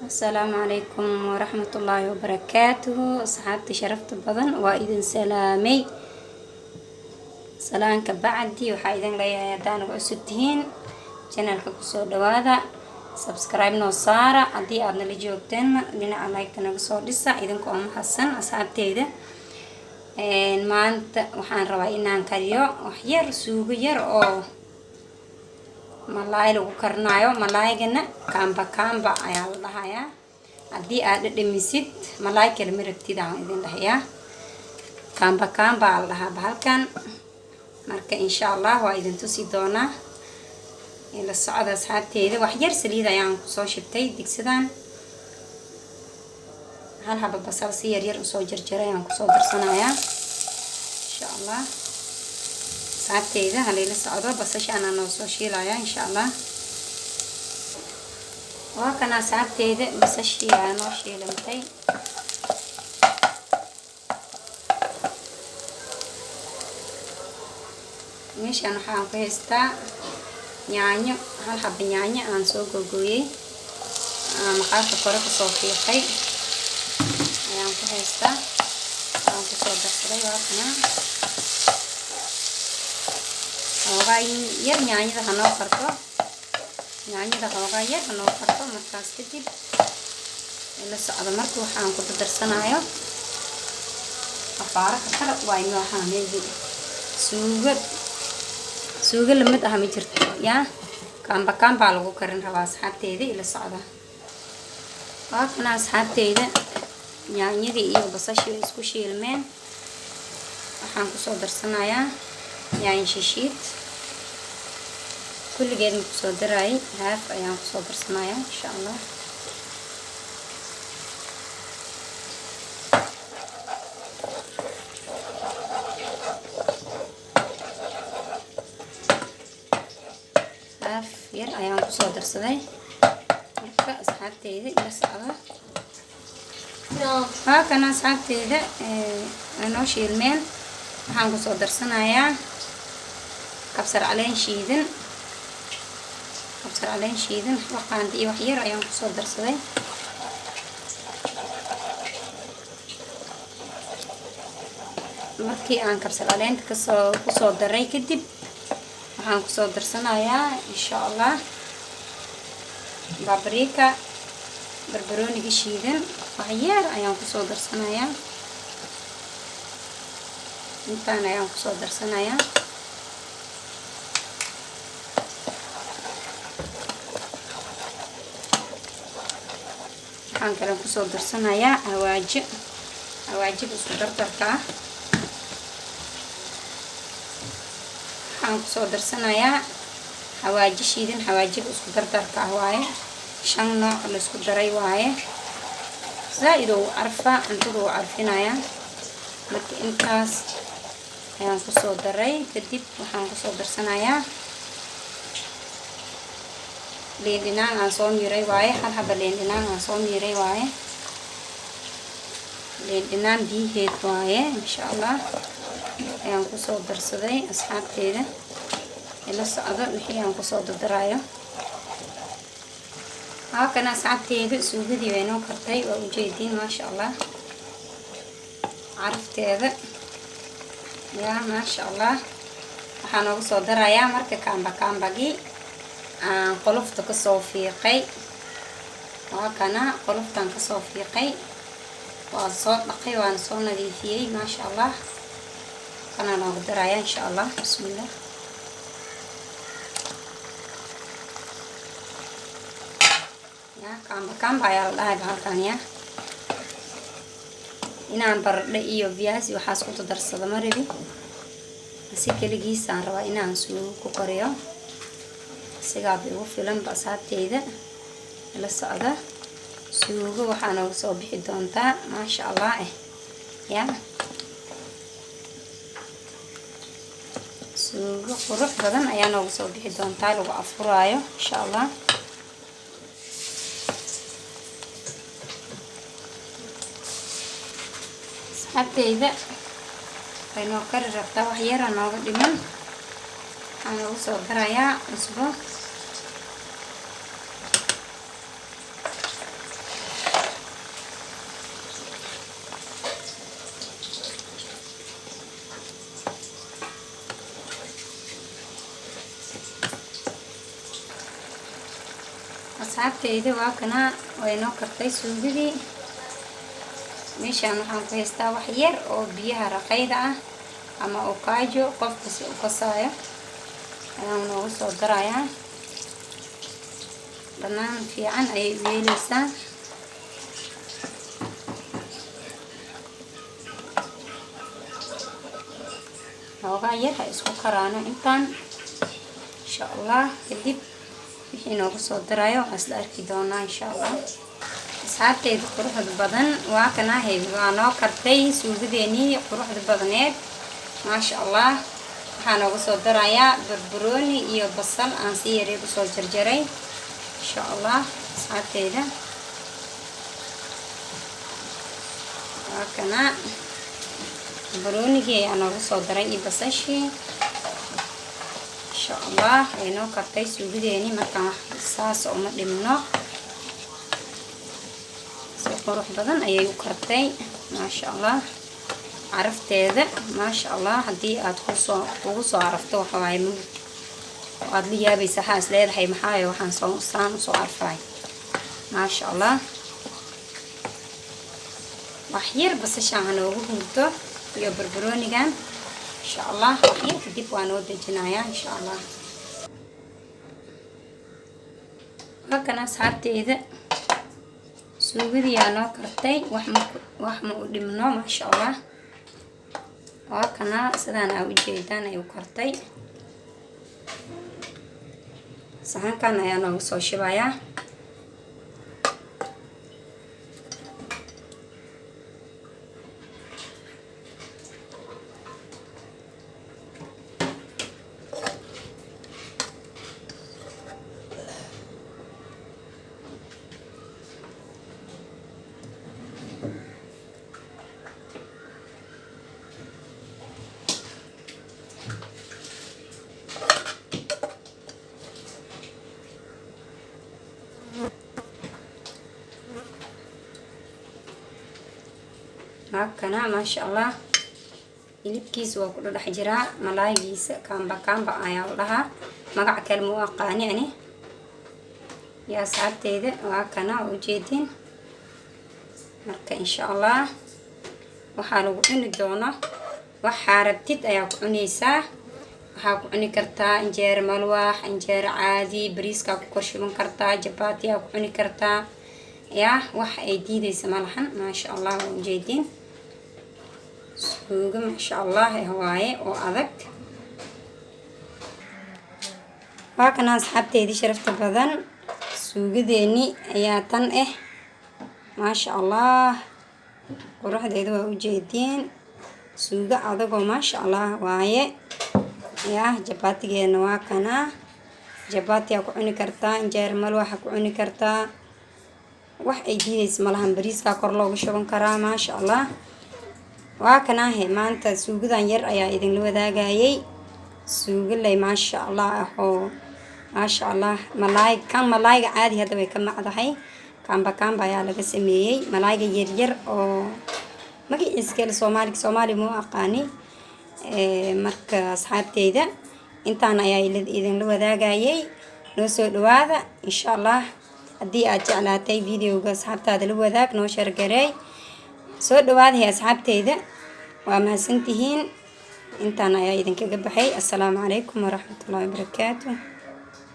Asalaamu calaykum waraxmatullaahi wabarakaatuhu. Asxaabta sharafta badan, waa idin salaamay. Salaanka bacdi, waxaa idin leeyahay, haddaan ugu cusub tihiin channelka, kusoo dhawaada, subscribe noo saara. Haddii aad nala joogteen, dhinaca like naga soo dhisa, idinka oo mahadsan. Asxaabteyda, maanta waxaan rabaa inaan kariyo wax yar, suugo yar oo malaay lagu karinayo. Malaaygana kamba kamba ayaa la dhahayaa. Haddii aad dhadhamisid, malaay kale ma rabtid aan idin dhahayaa. Kamba kamba aa la dhahaa bahalkan. Marka insha Allah waa idin tusi doonaa, ila socda asxaabteyda. Wax yar saliid ayaan kusoo shibtay digsidan. Hal xaba basal si yar yar usoo jarjaray ayaan kusoo darsanayaa insha Allah. Asxaabteyda, halayla socdo, basasha anaa noo soo shiilaya insha Allah. Waa kana asxaabteyda, basashii aa noo shiilantay. Meeshaan waxaan ku haystaa yaanyo, hal xaba yaanyo aan soo googooyey, maqaarka kore kasoo fiiqay ayaan ku haystaa, aan kusoo darsaday. Waa kana. Xoogaa yar yaanyada hanoo karto, yaanyada xoogaa yar hanoo karto. Markaas kadib la socdo. Marka waxaan ku dardarsanayo afaaro kale waa inoo maybe suugo. Suugo lamid ah ma jirto yaa. Kamba kambaa lagu karin rabaa asxaabteyda, ila socda. Waa kana asxaabteyda, yaanyadii iyo basashii way isku shiilmeen. Waxaan kusoo darsanayaa yaanyo shishiid. Kulligeed ma kusoo daraayay, haaf ayaan kusoo darsanayaa insha Allah. Haaf yar ayaan kusoo darsaday. Marka asxaabteyda, ila socda. Waa kana asxaabteyda, noo shiilmeen. Waxaan kusoo darsanayaa kabsar caleen shiidan, kabsar caleen shiidan laba qaando iyo wax yar ayaan kusoo darsaday. Markii aan kabsar caleenta kasoo kusoo daray kadib, waxaan kusoo darsanayaa insha Allah paprika, barbarooniga shiidan wax yar ayaan kusoo darsanayaa. Intaan ayaan kusoo darsanayaa. Waxaan kale kusoo darsanayaa xawaajo, xawaajiga isku dardarka ah. Waxaan kusoo darsanayaa xawaajo shiidan, xawaajiga isku dardarka ah waaye, shan nooc la isku daray waaye. Zaa-id uu carfaa, cuntada uu carfinayaa. Marka intaas ayaan kusoo daray. Kadib waxaan kusoo darsanayaa liin dhinaan aan soo miiray waaye, hal xaba liin dhinaan aan soo miiray waaye, liin dhinaan biyaheed waaye insha Allah ayaan kusoo darsaday. Asxaabteeda, ila socdo wixii aan kusoo dardaraayo. Waa kana asxaabteeda, suugadii way noo kartay, waa ujeediin, maasha Allah, carafteeda yaa, maasha Allah. Waxaa noogu soo darayaa marka kamba kambagii aan qolofta kasoo fiiqay. Waa kana, qoloftaan kasoo fiiqay, waan soo dhaqay, waan soo nadiifiyey, maasha Allah. Kanaa noogu daraya insha Allah. Bismillah. Ya, kamba kamba ayaa la dhahay bahalkan. Ya, inaan baradho iyo viazi waxaas ku darsado ma rabi, si keligiisaan rabaa inaan suugo ku kariyo. Isigaaba igu filanba. Asxaabteyda, ila socda. Suugo waxaa nooga soo bixi doontaa maasha Allah ya, suugo qurux badan ayaa nooga soo bixi doontaa, lagu afuraayo insha Allah. Asxaabteyda, way noo kari rabtaa, wax yara nooga dhiman. Waxaan noogu soo darayaa cusbo. Asxaabteyda, waa kana, way noo kartay suugadii. Meeshaan waxaan ku haystaa wax yar oo biyaha raqayda ah ama ukaajo, qofka si u kasaayo ayaan noogu soo darayaa. Dhanaan fiican ayay u yeeleysaa. Xoogaa yar ha isku karaano intaan, insha Allah. Kadib wixii noogu soo darayo waan isla arki doonaa, insha Allah. Asxaabteyda quruxda badan, waa kana, waa noo kartay suugadeenii quruxda badneed, maasha Allah. Waxaa noogu soo darayaa barbarooni iyo basal aan si yaryar usoo jarjaray, insha Allah. Asxaabteyda, waa kana, barbaroonigii ayaa noogu soo daray iyo basashii, insha Allah. Way noo kartay suugadeeni. Markaan wax saas uma dhimno, si qurux badan ayay u kartay, maasha Allah. Carafteeda, maasha Allah, haddii aad kusoo kugu soo carafto, waxa waaye waad la yaabaysa. Waxaa is leedahay, maxaayo waxaan soo saan usoo carfaay? Maasha Allah. Wax yar basashaan hanoogu hurto iyo barbaroonigan, insha Allah. Wax yar kadib waa noo dejinayaa, insha Allah. Waa kana, asxaabteyda, suugadii aa noo kartay. Wax ma u dhimno, maasha Allah. Waa kana, sidaan aa ujeedaan ay u kartay. Saxankan ayaa noogu soo shibayaa. Waa kana, maasha Allah. Hilibkiisa waa ku dhadhex jiraa, malaayigiisa. Kamba kamba ayaa la dhahaa, magac kale ma u aqaani ani. Yaa asxaabteyda, waa kana, waa ujeedin. Marka insha Allah waxaa lagu cuni doono, waxaa rabtid ayaa ku cunaysaa. Waxaa ku cuni kartaa injeero malwaax, injeero caadi, bariiskaa ku kor shuban kartaa, jabaatiyaa ku cuni kartaa. Yaa wax ay diidaysa malahan, maasha Allah. Waa ujeedin, suugo maasha Allah waaye oo adag. Waa kana, asxaabteydii sharafta badan, suugadeeni ayaa tan ah, maasha Allah. Quruxdeeda waa ujeediin, suugo adagoo maasha Allah waaye. Yaa jabaatigeena waa kana, jabaatiyaa ku cuni kartaa, injeer malwaxa ku cuni kartaa, wax ay diidaysa malahan. Bariiskaa kor loogu shuban karaa, maasha Allah. Waa kanaahe, maanta suugadan yar ayaa idinla wadaagayay. Suugaley maasha Allah ahoo, maasha Allah. Malaay kan, malaayga caadi hadda way ka macdahay. Kamba kamba ayaa laga sameeyey, malaayga yaryar oo magaciisa kale Soomaali Soomaali ma u aqaani. Marka asxaabteyda, intaan ayaa idinla wadaagayay. Noo soo dhawaada, insha Allah. Haddii aad jeclaatay videoga, asxaabtaada la wadaag, noo share gareey. Soo dhawaadahay, asxaabteyda, waa mahadsantihiin. Intaan ayaa idinkaga baxay. Assalaamu calaykum waraxmatullahi wabarakaatu.